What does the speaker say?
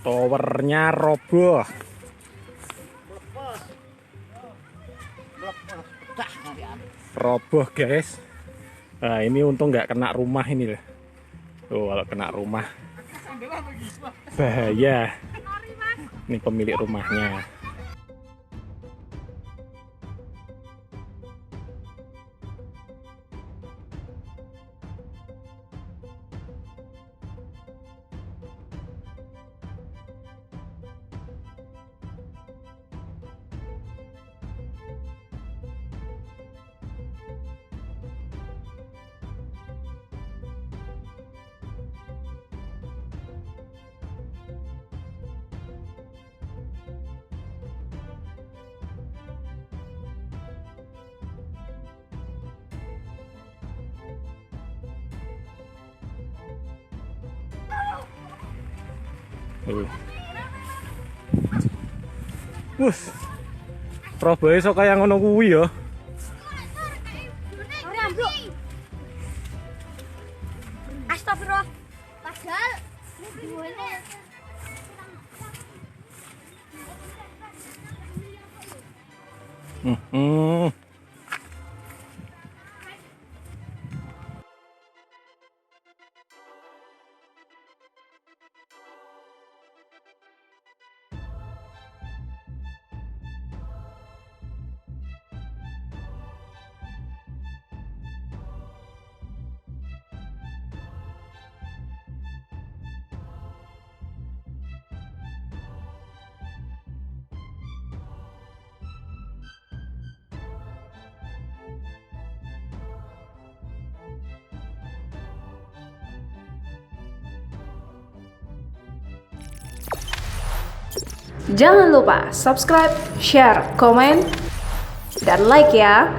Towernya roboh. Roboh, guys. Nah, ini untung nggak kena rumah ini loh. Tuh, kalau kena rumah bahaya. Ini pemilik rumahnya. Wus. Robohe sok kaya ngono kuwi ya. Astagfirullah. Padahal duwene. Jangan lupa subscribe, share, komen, dan like ya.